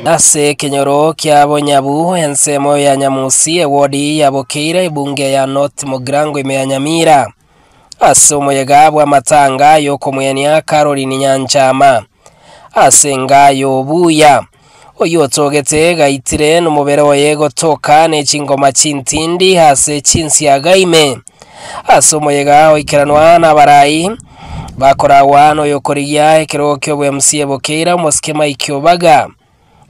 Ase ekenyoro kia Bonyabu, ensemo ya Nyamusi, ewodi ya Bokeira, ebunge ya North Mugirango ime ya Nyamira. Ase omoyega bw'amatanga y'okomwenia Caroline Nyanchama ase enga y'obuya, oyio otogete gaitire nomobere oye gotoka ne chingoma chintindi ase chinsiaga ime. Ase omoyega oikeranwa nabarai bakoragwa noyokorigia ekerogo ki'obwemc Bokeira omosike Mike Obaga,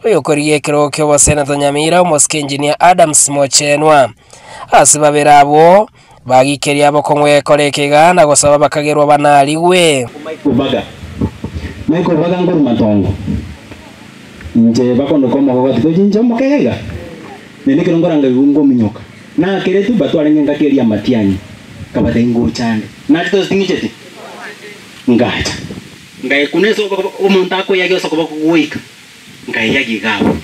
oyokorigia ekerogo ki'oboseneta Nyamira omosike Engineer Adams Mochenwa. Ase babere abwo bagikeria bokong'u egekora eke iga na gosaba bakagerwa banarigwe. Mike Obaga Mike Obaga nkorwa matongo inche bakondoka omogogoti tochi inche omokega iga naende ekero nkoranga igo nkominyoka. Nakeretwe but twarenge engaki eria amatiang'i, nkabatebia ngocha ande. Nachete gose ting'icheti? Ngacha. Ngaekuna ase omonto akoeyagia ase okoboko goika, nkaeyagia iga abwo.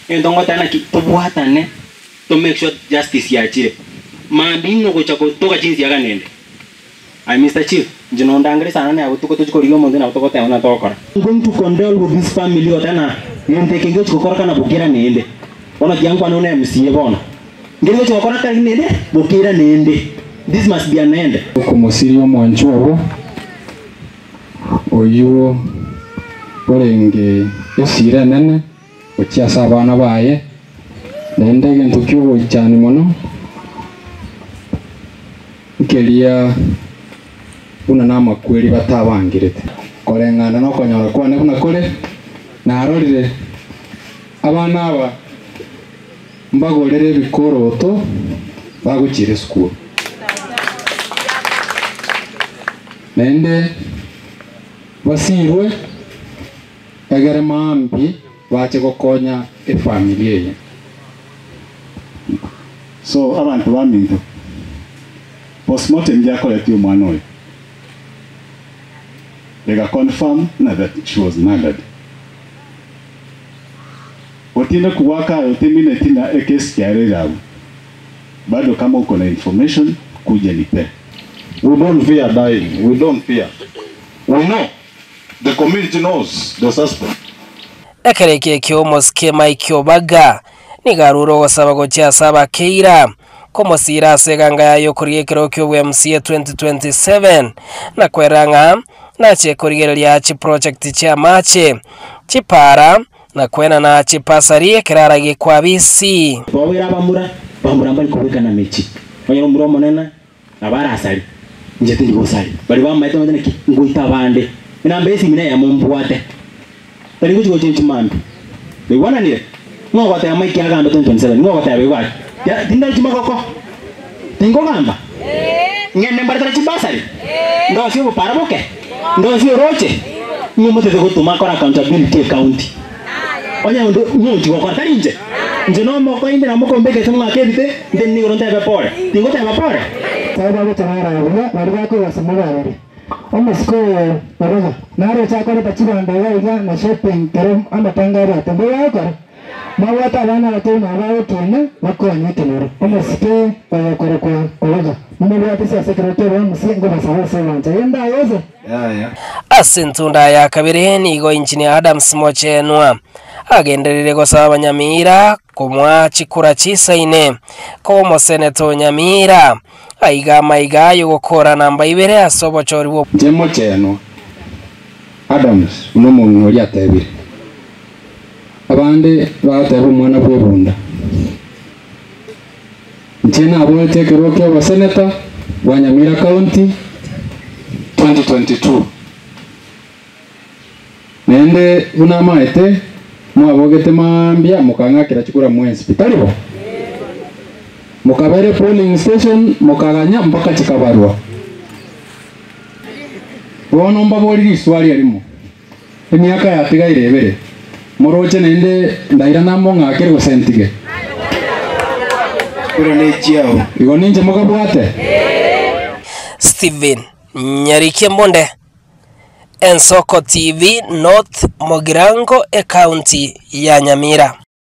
Egento ngoteba naki, tobwatane to make sure justice yachire. Mambia ing'o ogocha gotoka chinsiaga nende? Aye Mister Chief, inche nondangere sana naye botuko tochie korigia omonto nabo togoteba buna togokora. I'm going to condole with this family goteba na gento eke ngegochi gokorekana bokera naende. Bono tiga nkwane buna MCA bono. Nkeri gochi gokora kari naende bokera naende. This must be an end. Okomosiria omwanchwa obo, oyio orenge esira enene gochia ase abana baye, naende egento ki'ogoichania mono nkeria buna namakweri batabangerete. Koreng'ana nokonyora kwane buna kore, narorire abana aba mbagorere ebikoroto bagochiera esukuru. Naende basirwe egere mambia bache gokonya efamiri eye. So abanto baminto, postmortem yakoretie omwana oyo, ega confirm na that she was murdered. Otinde kogwaka aye otimineti na ekesi kiaye ere abwo. Bado kama uko na information kuja nipe. We don't fear dying, we don't fear. We know, the community knows the suspect. Ekero eke ki'omosike Mike Obaga nigo arure ogosaba gochia ase abakeira komosiira ase eganga yaye y'okorigia ekerogo ki'obwa-MCA 2027 na kwerera ng'a nachie korigereria chiproject chi'amache, chipaara na kwenana chipasari ekero aragie kwabisi. Twaboire abamura, bamura mbari kobwekana mechie, onye omura omonene nabo arasarie, inche tindi gosaria. Baria bamaete bamaete naki ngoita abande, enamba y'esimi neyemo mbwate, tari ngochia gochenchia mambia. Twaigwananire? Ng'o ogoteba Mike agambe 2027? Ng'o ogoteba igo gaki? Ya, tindari chimagoko? Tingogamba? Ng'ende mbaretere chibasari? Ndosie obopara boke? Ndosie oroche? Ng'o omotete gotoma akore accountability ecounty? Onye onde ng'o gokora tari inche? Inche nomoko inde na mokombeka ase omwaka ebite, ntenene igoro ntebe pore. Tingoteba pore? Nabo bagocha barara buya, baria bakoigwa mobarore. Omosike oyo oboga, naroche akoreta chibando iga iga na shopping kero amatanga abwate. Mbuya agokora? Mwabwate abana abatari nabo bagokina bakonye ekenyoro. Omosike oyo okorokwa oboga, momobwate ase ekero ki'oboamusi nkobasaba ase obwancha. Genda aye ase. Ase entunda ya kabere nigo Engineer Adams Mochenwa agenderire gosaba abanyamira komoa chikura chisaine koba omoseneta o Nyamira. Aiga amaiga ay'ogokora namba ibere ase obochori bw'o. Inche mochenwa, Adams, buna omong'ina oria atebire. Abande bagoteba omwana bw'ebunda. Inche naboete ekerogo ki'oboseneta bwa Nyamira County 2022. Naende buna amaete, mwabogete mambia mokang'akera chikura mwensi pi, tari bo? Mokabera epolling station mokaganya mpaka chikabarwa. Bono mbaborie riswali erimo, emiaka yatigaire ebere, moroche naende ndairana mong'akere gose ntige? Kura nechiao. Igo ninche mokabwate? Stephen Nyarikia Mbonde. Ensoko TV, North Mugirango, Ekaunti ya Nyamira.